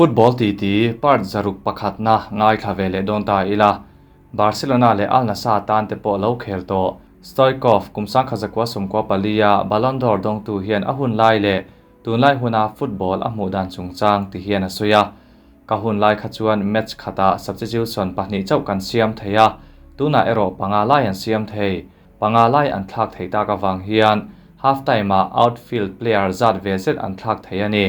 Football titi part 6 pakhatna ngaithla ve leh dawn ta ila. Barcelona leh Al Nassr tan te pawh lo khel tawh. Stoichkov kum 1994 a Ballon d'Or dawngtu hian a hun lai leh tunlai huna football a hmuh dan chungchang ti hian a sawi a. Ka hun lai kha chuan match khatah substitution pahnih chauh kan siam thei a, tunah erawh panga lai an siam thei. Panga lai an thlak thei tak avang hian half time ah outfield player zat ve zet an thlak thei a ni.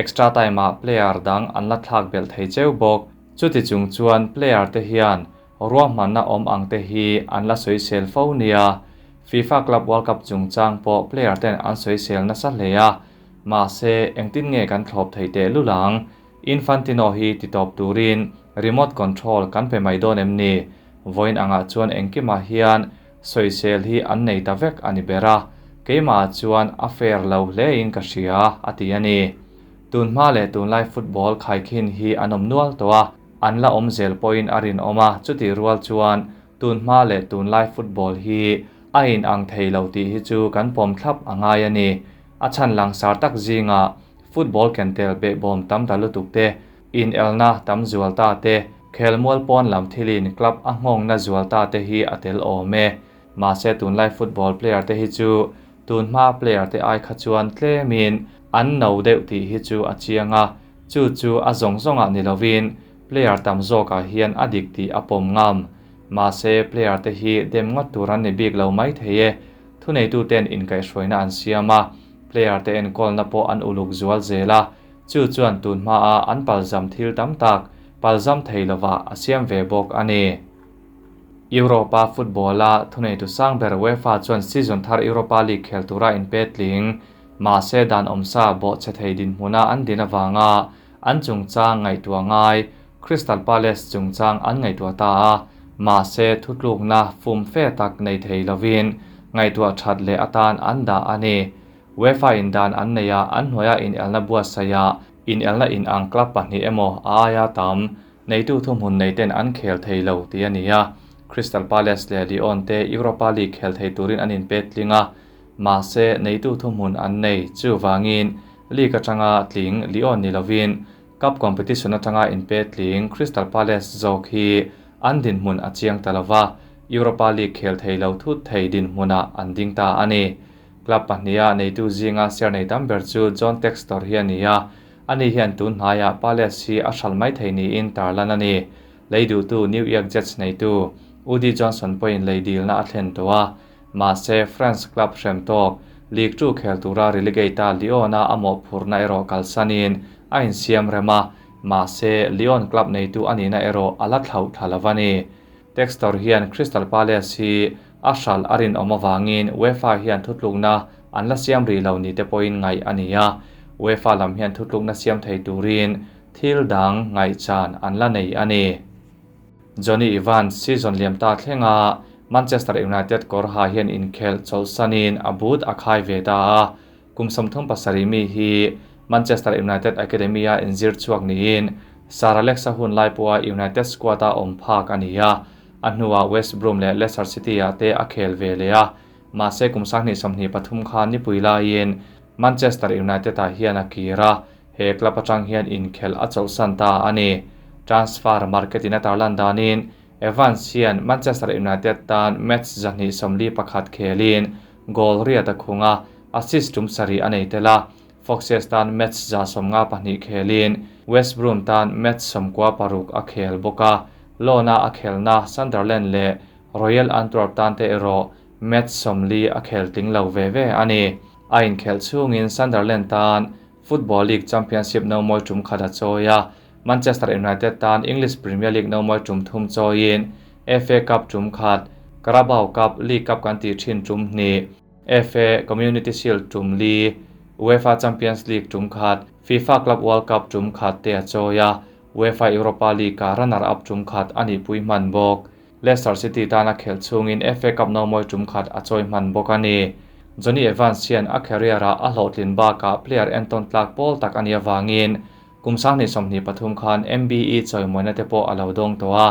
Extra time ah player dang an la thlak belh thei cheu bawk. Chuti chung chuan player te hian ruahmanna awm ang te hi an la sawisel fo nia. FIFA Club World Cup chungchang pawh player ten an sawisel nasa hle a, mahse engtin nge kan thlawp thei teh lul ang? Infantino hi titawp turin remote control kan pe mai dawn em ni? Vawiin angah chuan engkimah hian sawisel hi an nei ta vek a ni ber a, keimahah chuan a fair lo hlein ka hria, a ti a ni. Tunhma leh tunlai football khaikhin hi an awm nual tawh a, an la awm zel pawhin a rinawm a, chutih rual chuan tunhma leh tunlai football hi a in ang thei lo tih hi chu kan pawm thlap a ngai a ni. A chhan langsar tak zingah football kentel behbawm tam ta lutuk te, inelna tam zual ta te, khelmual pawn lam thilin club a nghawngna zual ta te hi a tel awm e. Mahse tunlai football player te hi chu tunhma player te ai kha chuan tlemin an no deuh tih hi chu a chiang a, chu chu a zawng zawngah ni lovin player tam zawkah hian a dik tih a pawm ngam. Mahse player te hi dem ngawt tur an ni bik lo mai thei e. Thuneituten inkaihhruaina an siam a, player te enkawlna pawh an uluk zual zel a, chu chuan tunhmaa an palzam thil tam tak palzam thei lovah a siam ve bawk a ni. Europa football-a thuneitu sang ber UEFA chuan season thar Europa League khel tura inpetling, mahse dan awmsa bawhchhe thei dinhmuna an din avanga an chungchang ngaihtuah ngai Crystal Palace chungchang an ngaihtuah ta a, mahse thutlukna fum fe tak nei thei lovin ngaihtuah that leh atan an dah a ni. UEFA in dan an nei a, an hnuaia inelna buatsaihah inelna inang club pahnih emaw a aia tam neitu thuhmun nei ten an khel thei lo tih a ni a. Crystal Palace leh Lyon te Europa League khel thei turin an inpetling a, mahse neitu thuhmun an nei. Chuvangin league atanga tling Lyon ni lovin cup competition atanga inpetling Crystal Palace zawk hi an dinhmun a chiang ta lova, Europa League khel thei lo thut thei dinhmunah an ding ta a ni. Club pahniha neitu zinga share nei tam ber chu John Textor hi a ni a, ani hian tun hnaiah Palace hi a hral mai thei niin tarlan a ni. Lei duhtu New York Jets neitu Udi Johnson pawhin lei dilna a thlen tawh a, mahse France club hrem tawk League Two khel tura relegate-a Lyon-a a mawhphurhna erawh kalsanin a insiam rem a, mahse Lyon club neitu a nihna erawh a la thlauh thla lo a ni. Textor hian Crystal Palace hi a hral a rinawm avangin UEFA hian thutlukna an la siam rih lo ni te pawhin ngaih a ni a, UEFA lam hian thutlukna siam thei turin thil dang ngaihchan an la nei a ni. Jonny Evans season liam ta thlenga Manchester United kawr ha hian inkhelh chawlhsanin a boot a khai ve ta a, kum 37 mi hi Manchester United Academy-a inzir chhuak niin Sir Alex a hun lai pawha United squad-a awm phak a ni a, a hnuah West Brom leh Leicester City-ah te a khel ve leh a, mahse kum 2023 khan nipui laiin Manchester United-ah hian a kir a, he club atang hian inkhelh a chawlhsan ta a ni. Transfer market-in a tarlan danin Evans hian Manchester United tan match 241 khelin goal riat a khung a, assist tum sarih a nei tel a, Foxes tan match 152 khelin West Brom tan match 96 a khel bawk a, loan-a a khelna Sunderland leh Royal Antwerp tan te erawh match 40 a khel tling lo ve ve a ni. A inkhelh chhungin Sunderland tan Football League Championship no mawi tum khat a chawi a, Manchester United tan English Premier League no mawi tum thum chawiin FA Cup tum khat, Carabao Cup, League Cup kan tih thin tum hnih, FA Community Shield tum li, UEFA Champions League tum khat, FIFA Club World Cup tum khat te a chawi a, UEFA Europa League-a runner-up tum khat a nihpui hman bawk. Leicester City tana khelh chhungin FA Cup no mawi tum khat a chawi hman bawk a ni. Jonny Evans hian a career-ah a hlawhtlin bakah player entawn tlak pawl tak a nih avangin kum 2023 khan MBE chawimawina te pawh a lo dawng tawh a,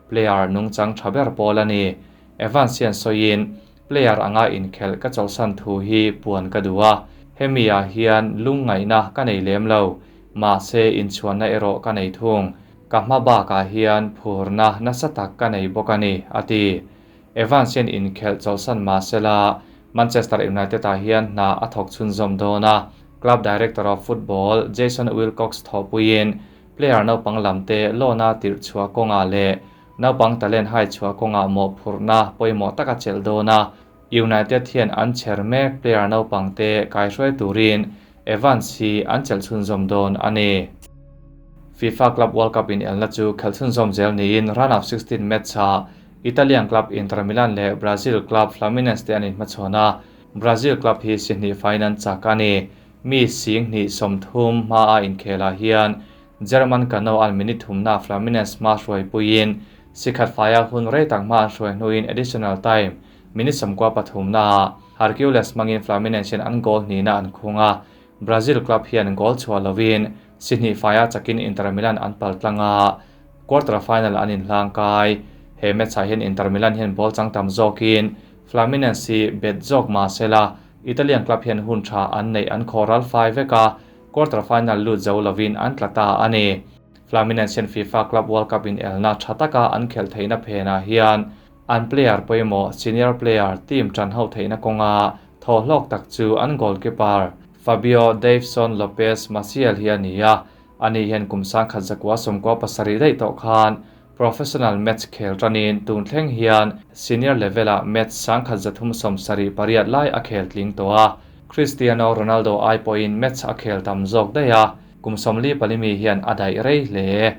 player nungchang tha ber pawl a ni. Evans hian sawiin, Player anga inkhelh ka chawlhsan thu hi puan ka duh a, hemi ah hian lungngaihna ka nei lem lo. Mahse inchhuanna erawh ka nei thung. Ka hma bakah hian phurna nasa tak ka nei bawk a ni, a ti. Evans hian inkhelh chawlhsan mah sela Manchester United-ah hian hna a thawk chhunzawm dawn a, club director of football Jason Wilcox thawhpuiin player naupang lamte loan-a tirh chhuah kawngah leh naupang talent hai chhuah kawngah mawhphurhna pawimawh tak a chelh dawn a. United hian an chher mek player naupangte kaihruai turin Evans hi an chelh chhunzawm dawn a ni. FIFA Club World Cup inelna chu khelh chhunzawm zel niin round of 16 match-ah Italian club Inter Milan leh Brazil club Fluminense te an inhmachhawn a, Brazil club hi si hnih faiin an chak a ni. Mi sing hnih 30 hmaa inkhelah hian German Kano an minute thumna Fluminense hma hruaipuiin si khat faia hun rei tak hma an hruai hnuin additional time minute 93 naah Hercules hmangin Fluminense hian an goal hnihna an khung a, Brazil club hian goal chhuah lovin si hnih faia chakin Inter Milan an pal tlang a, quarter final an inhlang kai. He match-ah hian Inter Milan hian ball chang tam zawkin Fluminense hi bet zawk mah sela Italian club hian hun tha an neih an khaw ral fai vek a, quarter final lut zo lovin an tla ta a ni. Fluminense hian FIFA Club World Cup inelna tha taka an khelh theihna phenah hian an player pawimawh senior player team tan ho theihna kawnga thaw hlawk tak chu an goalkeeper Fabio Davison Lopez Maciel hi a ni a, ani hian kum 1997 daih tawh khan professional match khel tanin tun thleng hian senior level-ah match 1378 lai a khel tling tawh a. Cristiano Ronaldo ai pawhin match a khel tam zawk daih a, kum 44 mi hian a daih rei hle.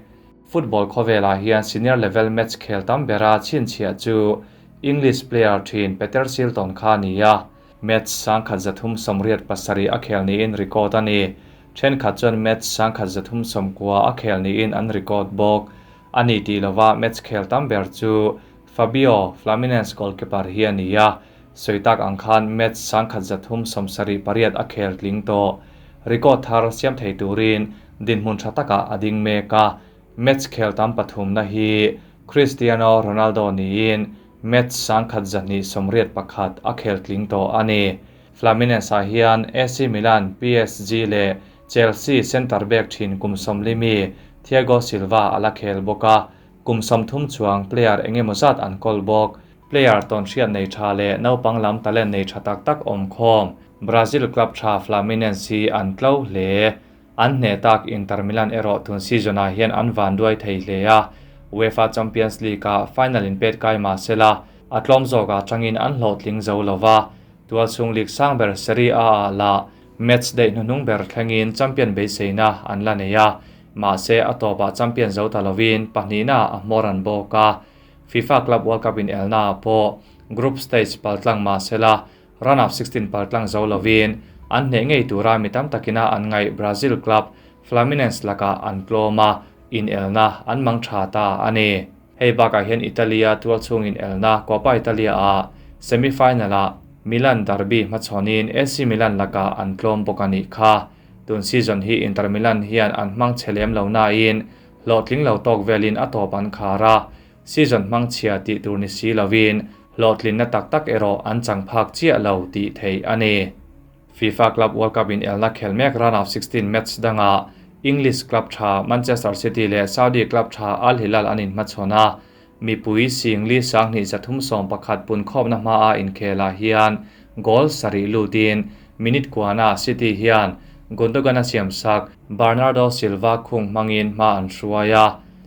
Football khawvelah hian senior level match khel tam bera chhinchhiah chu English player thin Peter Shilton kha ni a, match 1387 a khel niin record a ni. Thenkhat chuan match 1390 a khel niin an record bawk. Ani tih lova match khel tam ber chu Fabio Fluminense goalkeeper hi a ni a, sawitak ang khan match 1378 a khel tling tawh. Record thar siam thei turin dinhmun tha takah a ding mek a, match khel tam pathumna hi Cristiano Ronaldo niin match 1281 a khel tling tawh a ni. Fluminense ah hian AC Milan, PSG leh Chelsea centre back thin kum 40 mi Thiago Silva a la khel bawk a, kum 30 chuang player engemaw zat an kawl bawk. Player tawn hriat nei tha leh naupang lam talent nei tha tak tak awm khawm Brazil club tha Fluminense hi an tlo hle. An hne tak Inter Milan erawh tun season-ah hian an van duai thei hle a, UEFA Champions League-ah final in pet kai mah sela a tlawm zawkah tangin an hlawhtling zo lova. Tual chung league sang ber Serie A ah la match daih hnuhnung ber thlengin champion beiseina an la nei a, mahse a tawpah champion zo ta lovin pahnihna a hmawr an bawk a. FIFA Club World Cup in elna ah pawh group stage paltlang mah sela round of 16 paltlang zo lovin an hne ngei tura mi tam takina an ngai Brazil club Fluminense lakah an tlawm a, in elna an mang tha ta a ni. Hei bakah hian Italia tual chungin elna Coppa Italia ah semi-final-ah Milan derby hmachhawnin AC Milan lakah an tlawm bawk a nih kha. Tun season hi Inter Milan hian an hmang che lem lo nain hlawhtling lo tawk velin a tawp an khar a, season hmang chhia tih tur ni si lovin hlawhtlinna tak tak erawh an chang phak chiah lo tih theih a ni. FIFA Club World Cup in elna khel mek round of 16 match dangah English club tha Manchester City leh Saudi club tha Al Hilal an inhmachhawn a, mipui singli 2311 pun khawpna hmaa inkhelah hian goal sarih lutin minute kuana City hian Gundogan a siam sak Bernardo Silva khung hmangin hma an hruai a.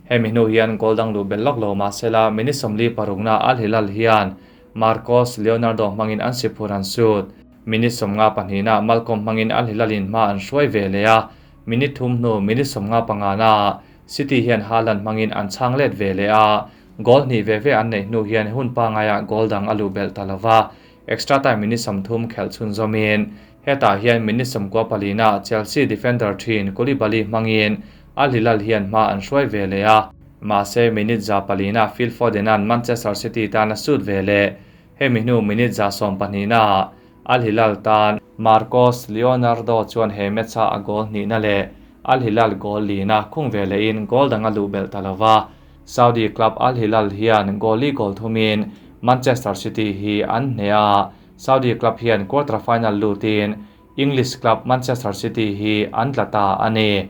Hemi hnu hian goal dang lu bel lawk lo mah sela minute 46 na Al Hilal hian Marcos Leonardo hmangin an siphur an sut. Minute 52 na Malcolm hmangin Al Hilalin hma an hruai ve leh a, minute thum hnu minute 55 na City hian Haaland hmangin an chhang let ve leh a, goal hnih ve ve an neih hnu hian hun pangaia goal dang a lu bel ta lova. Extra time minute 30 khelh chhun zawmin hetah hian minute 94 na Chelsea defender thin Koulibaly hmangin Al Hilal hian hma an hruai ve leh a, mahse minute 4 na Phil Foden an Manchester City tan a sut ve leh. Hemi hnu minute 12 na Al Hilal tan Marcos Leonardo chuan he match-a a goal hnihna leh Al Hilal goal lina khung ve lehin goal dang a lu bel ta lova. Saudi club Al Hilal hian goal li goal thumin Manchester City hi an hne a, Saudi club hian quarter final lutin English club Manchester City hi an tla ta a ni.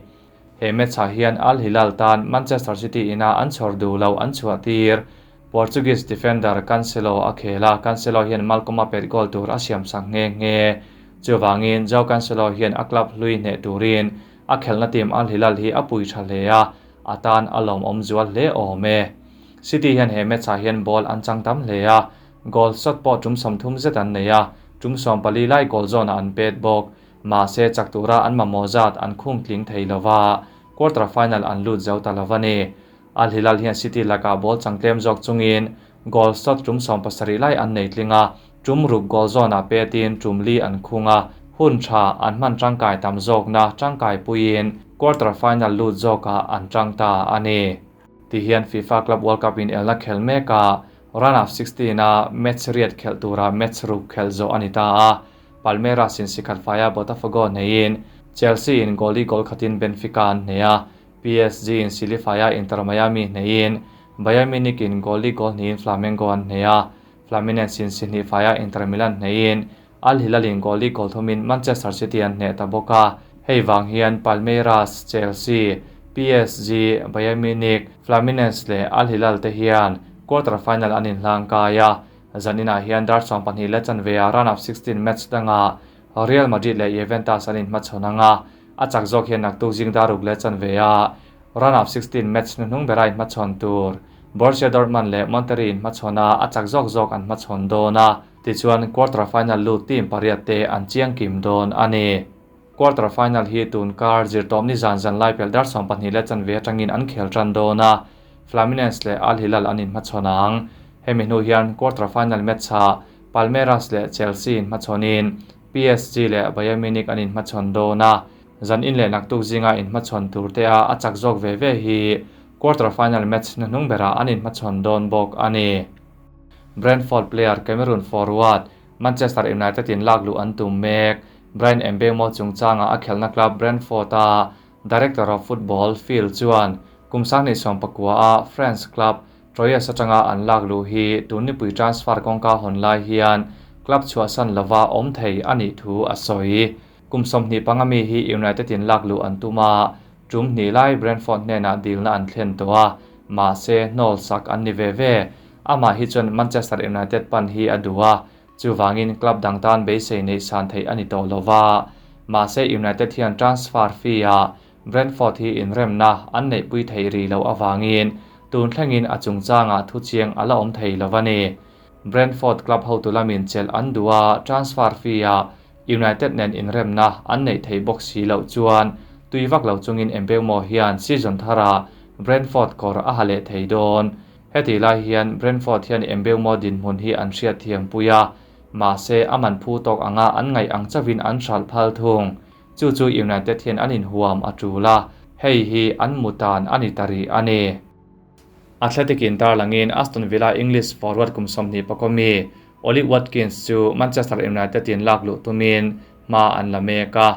He match-ah hian Al Hilal tan Manchester City ina an chhawr duh loh an chhuah tir. Portuguese defender Cancelo a khel a, Cancelo hian Malcom-a pet goal tur a siamsak nghe nghe. Chuvangin Joao Cancelo hian a club hlui hneh turin a khelhna team Al Hilal hi a pui tha hle a, a tan a lawmawm zual hle awm e. City hian he match-ah hian ball an chang tam hle a, goal shot pawh tum 30 zet an nei a, tum 14 lai goal zawnah an pet bawk. Mahse chak tura an mamawh zat an khung tling thei lova, quarter final an lut zo ta lo a ni. Al Hilal hian City lakah ball chang tlem zawk chungin goal shot tum 70 lai an nei tling a, tum ruk goal zawnah petin tum li an khung a, hun tha an hman tangkai tam zawkna tangkai puiin quarter final lut zawkah an tang ta a ni. Ti hian FIFA Club World Cup in elna khel mek a, round of 16 a match riat khelh tura match ruk khelh zawh a ni ta a. Palmeiras in sikhat faia Botafogo neiin Chelsea in goal li goal khatin Benfica an hneh a, PSG in Silifaia Inter Miami neiin Bayern Munich in goal li goal hnihin Flamengo an hneh a, Fluminense in sihnih faia Inter Milan neiin Al Hilal in goal li goal thumin Manchester City an hneh ta bawk a. Hei vang hian Palmeiras, Chelsea, PSG, Bayern Munich, Fluminense leh Al Hilal te hian quarter final an inhlang kai a. Zaninah hian dar 12 leh chanve a round of 16 match danga Real Madrid leh Juventus an inhmachhawn anga, a chak zawk hian naktuk zing dar ruk leh chanve a round of 16 match hnuhnung bera inhmachhawn tur Borussia Dortmund leh Monterrey inhmachhawn a, a chak zawk zawk an hmachhawn dawn a. Tichuan quarter final lut team pariat te an chiang kim dawn a ni. Quarter final hi tun kar zirtawm ni zan zan lai pel dar 12 leh chanve atangin an khel tan dawn a, Fluminense leh Al Hilal an inhmachhawn ang. Hemi hnu hian quarter final match-ah Palmeiras leh Chelsea inhmachhawnin PSG leh Bayern Munich an inhmachhawn dawn a, zan in leh naktuk zinga inhmachhawn tur te a a chak zawk ve ve hi quarter final match hnuhnung berah an inhmachhawn dawn bawk a ni. Brentford player Cameroon forward Manchester United in lak luh an tum mek. Bryan Mbeumo chungchanga a khelhna club Brentford a Director of Football Phil chuan kum 2019 a France club Troyes atanga an lak luh hi tun nipui transfer kawngka hawn lai hian club chhuahsan lova awm thei a nih thu a sawi. Kum 25 mi hi United in lak luh an tum a, tum hnih lai Brentford hnenah dilna an thlen tawh a, mahse hnawl sak an ni ve ve. Amah hi chuan Manchester United pan hi a duh a, chuwangin club dang tan beisei nei san thei a ni tawh lova. Mahse United hian transfer fee a Brentford hi inremna an neih pui thei ri lo awangin tun thlengin a chungchanga thu chiang a la awm thei lova ni. Brentford club hotu lamin chelh an duh a, transfer fee a United nen inremna an neih thei bawk si loh chuan tui vak lo chungin Mbeumo hian season thara Brentford kawr a ha leh thei dawn. Heti lai hian Brentford hian Mbeumo dinhmun hi an hriat thiam pui a, mahse a man phu tawk anga an ngaih ang chawin an hral phal thung. Chu chu United hian an inhuam a tul a, hei hi an mutan a ni tari a ni. Athletic in tarlangin Aston Villa English forward kum 24 mi Ollie Watkins chu Manchester United in lak luh tumin hma an la mek a.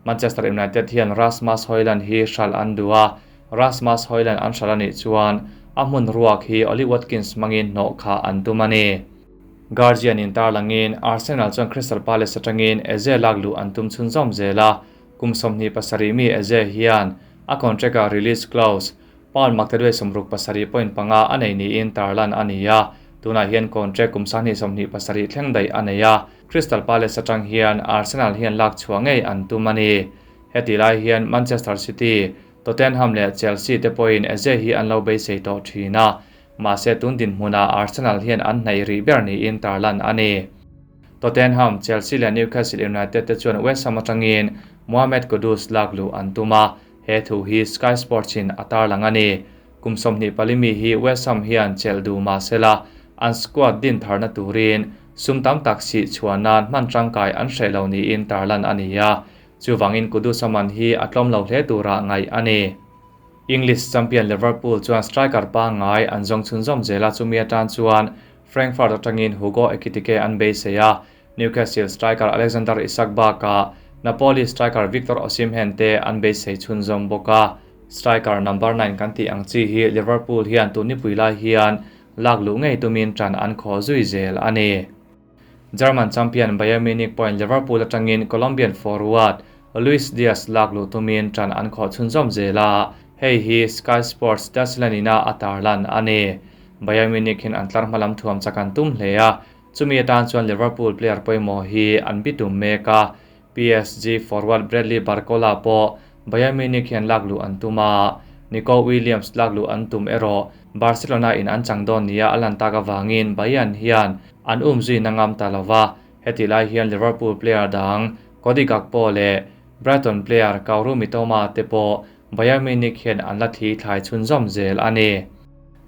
Manchester United hian Rasmus Højlund hi hral an duh a, Rasmus Højlund an hral anih chuan a hmun ruak hi Ollie Watkins mangin hnawh kha an tum a ni. Guardian in tarlangin Arsenal chuan Crystal Palace atangin Eze lak luh an tum chhunzawm zel a, kum 27 mi Eze hian a contract a release clause pound maktaduai 67.5 a nei niin tarlan a ni a, tunah hian contract kum 27 thleng daih a nei a. Crystal Palace atang hian Arsenal hian lak chhuah ngei an tum a ni. Heti lai hian Manchester City, Tottenham leh Chelsea te pawhin Eze hi an lo beisei tawh thin a, mahse tun dinhmunah Arsenal hian an hnaih rih ber niin tarlan a ni. Tottenham, Chelsea leh Newcastle United te chuan West Ham atangin Mohamed Kudus lak luh an tum a, he thu hi Sky Sports in a tarlang a ni. Kum 24 mi hi West Ham hian chelh duh mahsela an squad din tharna turin sum tam tak si chuanan hman tangkai an hre lo niin tarlan a ni a, chuwangin Kudus aman hi a tlawm lo hle tura ngai a ni. English champion Liverpool chuan striker pa ngai an zawng chhunzawm zela chumi atan chuan Frankfurt atangin Hugo Ekitike an beisei a, Newcastle striker Alexander Isak baka Napoli striker Victor Osimhen te an beisei chhunzawm bawk a. Striker number 9 kan ti ang chi hi Liverpool hian tun nipui lai hian lak luh ngei tumin tan an khaw zui zel a ni. German champion Bayern Munich point Liverpool atangin Colombian forward Luis Diaz lakluh tumin ṭan an khawh chhunzawm zel a, hei hi Sky Sports Dazzlen ina a tarlan a ni. Bayern Munich hian an tlar hma lam thuam chak an tum hle a, chumi atan chuan Liverpool player pawimawh hi an bitum mek a, PSG forward Bradley Barcola pawh Bayern Munich hian lakluh an tum a, Nico Williams lakluh an tum erawh Barcelona in an chang dawn nia a lan tak avangin Bayern hian an umzui na ngam ta lova, hetih lai hian Liverpool player dang Cody Gakpo leh Brighton player Kaoru Mitoma te pawh Bayern Munich hian an la thli thlai chhunzawm zel a ni.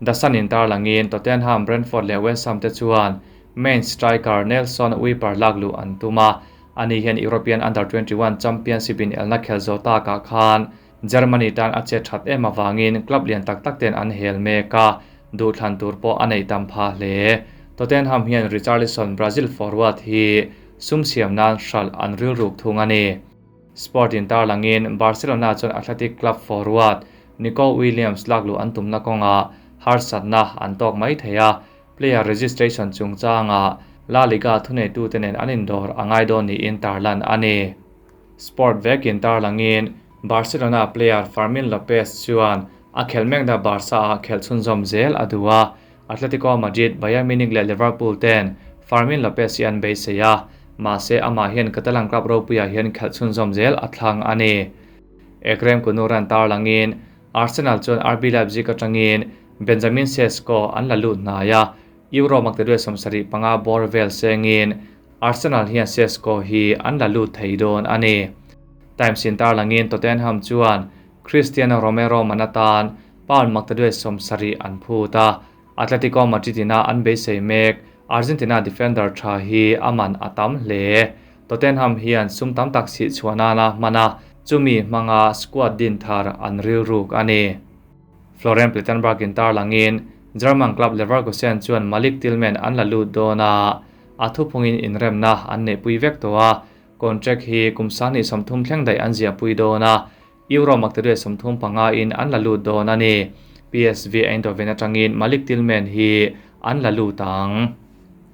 The Sun in tarlangin Tottenham, Brentford leh West Ham te chuan main striker Nelson Weiper lakluh an tum a, ani hian European Under 21 Championship in elna khel zo takah khan Germany tan a chet that em awangin club lian tak tak ten an hel mek a, duhthlan tur pawh a nei tam pha hle. Tottenham hian Richarlison Brazil forward hi sum siam nan hralh an rilruk thung a ni. Sport in tarlangin Barcelona chuan Athletic Club forward Nico Williams lakluh an tumna kawnga harsatna an tawk mai thei a, player registration chungchanga La Liga thuneitute nen an indawr a ngai dawn niin tarlan a ni. Sport vekin tarlangin Barcelona player Fermin Lopez chuan a khel mekna Barca ah khel chhunzawm zel a duh a, Atletico Madrid, Bayern Munich leh Liverpool ten Fermin Lopez hi an beisei a, mahse amah hian Catalan club ropuiah hian khelh chhunzawm zel a thlang a ni. Ekrem Kunuran tarlangin Arsenal chuan RB Leipzig atangin Benjamin Sesko an la lut hnai a, Euro maktaduai 75 bawr vel sengin Arsenal hian Sesko hi an la lut thei dawn a ni. Times in tarlangin Tottenham chuan Cristiano Romero manatan pound maktaduai 70 an phut a, Atletico Madrid ina an beisei mek Argentina defender tha hi aman a tam hle. Tottenham hian sum tam tak si chuanana hmana chumi hmanga squad din thar an rilruk a ni. Florian Plettenberg in tarlangin German club Leverkusen chuan Malik Tillman an la lut dawn a, a thuphungin inremna an nei pui vek tawh a, contract hi kum 30 thleng daih an zia pui dawn a, Euro maktaduai 35 in an la lut dawn a ni. PSV Eindhoven atangin Malik Tillman hi an la lut ang.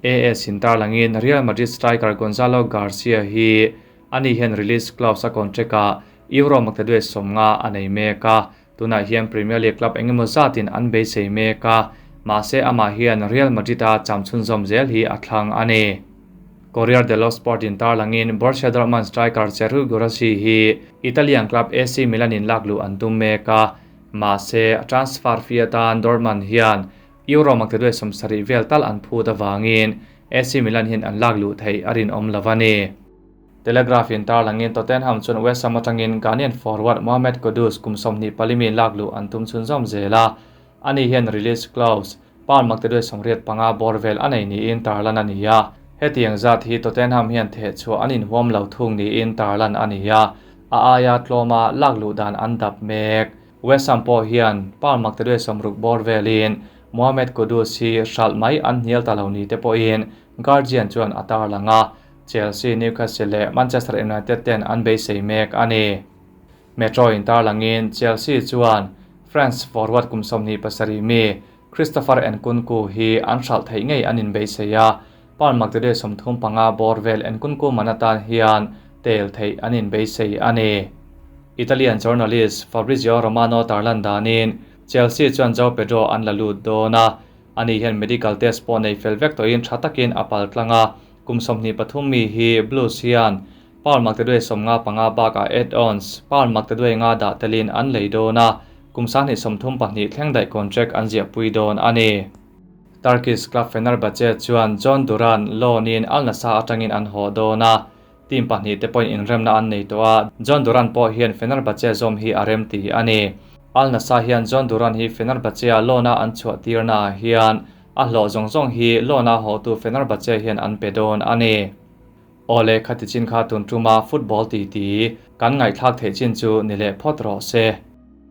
AS in tarlangin Real Madrid striker Gonzalo Garcia hi ani hian release clause a contract a Euro maktaduai 50 a nei mek a, tunah hian Premier League club engemaw zatin an beisei mek a, mahse amah hian Real Madrid a cham chhunzawm zel hi a thlang a ni. Corriere dello Sport in tarlangin Borussia Dortmund striker Serhou Guirassy hi Italian club AC Milan in lakluh an tum mek a, mahse transfer fee atan Dortmund hian Euro maktaduai 70 vel tal an phut awangin AC Milan hian an lakluh thei a rinawm lo a ni. Telegraph in tarlangin Tottenham chuan West Ham atangin Ghanaian forward Mohamed Kudus kum 24 mi lakluh an tum chhunzawm zel a, ani hian release clause pound maktaduai 85 bawr vel a nei niin tarlan a ni a, hetiang zat hi Tottenham hian theh chhuah an inhuam lo thung niin tarlan a ni a, a aia tlawma lakluh dan an dap mek. West Ham pawh hian pound maktaduai 60 bawr velin Mohamed Kudus hi hralh mai an hnial ta lo ni te pawhin Guardian chuan a tarlang a, Chelsea, Newcastle leh Manchester United ten an beisei mek a ni. Metro in tarlangin Chelsea chuan France forward kum 27 mi Christopher Nkunku hi an hralh theih ngei an inbeisei a, pound maktaduai 35 bawr vel Nkunku manatan hian tel theih an inbeisei a ni. Italian journalist Fabrizio Romano tarlan danin Chelsea chuan João Pedro an la lut dawn a, ani hian medical test pawh nei fel vek tawhin tha takin a pal tlang a, kum 23 mi hi Blues hian pound maktaduai 55 bakah add-ons pound maktaduai nga dah telin an lei dawn a, kum 32 thleng daih contract an ziah pui dawn a ni. Turkish club Fenerbahce chuan John Duran loan in Al Nassr atangin an haw dawn a, team pahnih te pawhin inremna an nei tawh a, John Duran pawh hian Fenerbahce zawm hi a rem ti a ni. Al Nassr hian John Duran hi Fenerbahce a loan a an chhuah tirna ah hian a hlawh zawng zawng hi loan a haw tu Fenerbahce hian an pe dawn a ni. Awle khati chin kha tun tuma football ti ti kan ngaihthlak theih chin chu ni leh phawt rawh se.